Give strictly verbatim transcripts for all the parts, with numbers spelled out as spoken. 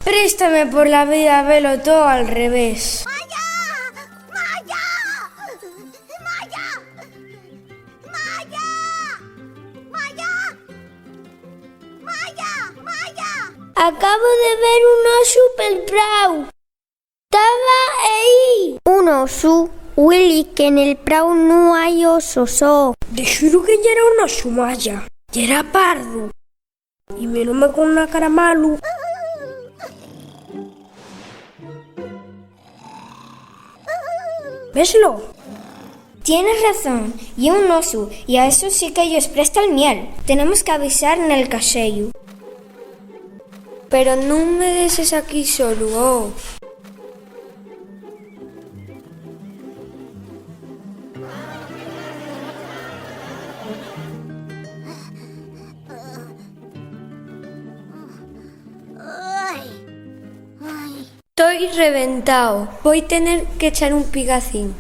Préstame por la vida velo too al revés. ¡Maya! ¡Maya! ¡Maya! ¡Maya! ¡Maya! ¡Maya! ¡Maya! Acabo de ver un osu pel prau. Taba ehí. Un osu, Willy, que nel prau nun hai osos, oh. De xuru que yera un osu, Maya. Yera pardu. Y miróme con una cara malu. ¿Veslo? Tienes razón, ye un osu, y a esos sí que-yos presta'l miel. Tenemos qu'avisar nel caseyu. Pero nun me dexes aquí solu, oh. Toi reventao, voi tener qu'echar un pigacín.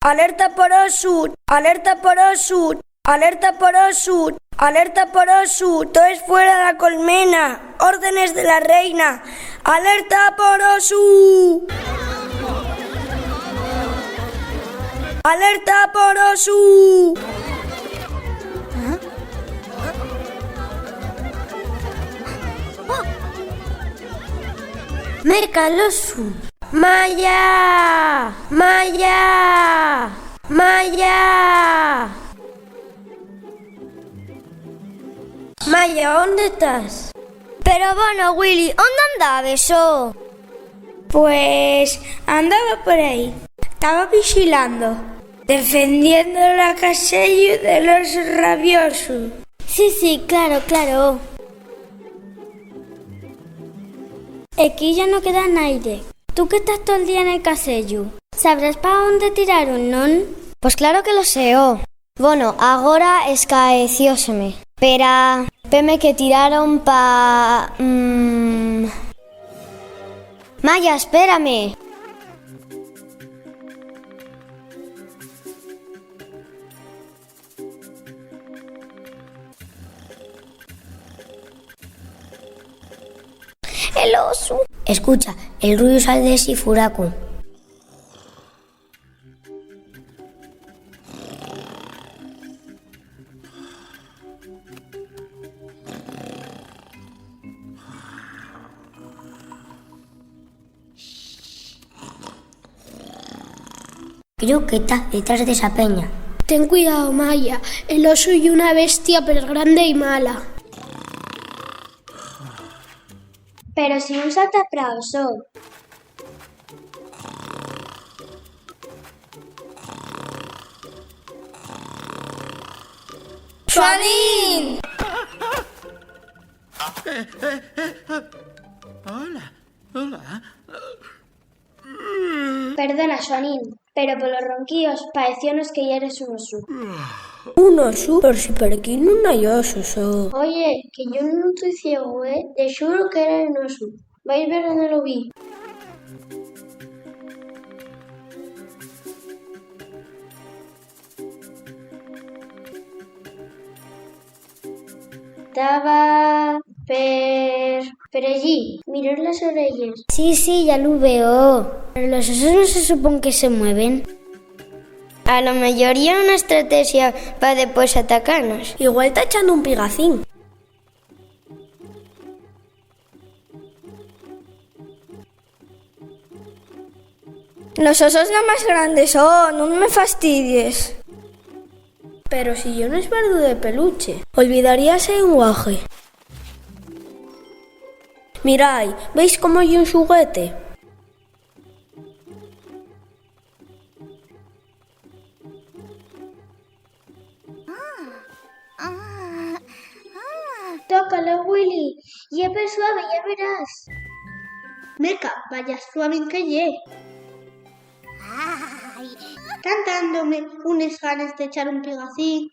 Alerta por osu, alerta por osu, alerta por osu, alerta por osu, toes fuera d'a colmena, órdenes de la reina. Alerta por osu. Alerta por osu. Merca, l'osu. Maya, Maya, Maya. Maya, ¿ónde tas? Pero bueno, Willy, ¿ónde andabes, oh? Pues andaba por aí. Taba vixilando, defendiendo la caseyu de l'osu rabiosu. Sí, sí, claro, claro. Equí ya no queda naide. Tú que tas tol día nel caseyu, ¿sabrás pa ónde tiraron, non? Pues claro que lo sé, oh. Bono, agora escaecióseme. Pera, veme que tiraron pa, mm. Maya, espérame. El osu. Escucha, el ruiu sal d'esi furacu. Creo que ta detrás d'esa peña. Ten cuidao, Maya. El osu ye una bestia pergrande y mala. Pero si nun salta prao, so. ¡Xuanín! Hola, hola. Perdona, Xuanín, pero polos ronquíos paeciónos que yeres un osu. Un osu? Pero si per equí nun hai osos, oh. Oye, que yo nun toi ciegu, eh? De xuru que yera un osu. Vais ver dónde lo vi. Taba per, per ellí. Miró les orelles. Sí, sí, ya lu veo. Pero los osos no se supón que se mueven. A lo meyor ye una estrategia pa depués atacanos. Igual ta echando un pigacín. Los osos namás grandes, oh, nun me fastidies. Pero si ye un espardu de peluche. Olvidaríase un guaje. Mirai, ¿veis cómo ye un xuguete? Tócalo, Willy. Ye persuave, ya verás. Meca, vaya suavín que ye. Tán dándome unes ganes d'echar un pigacín.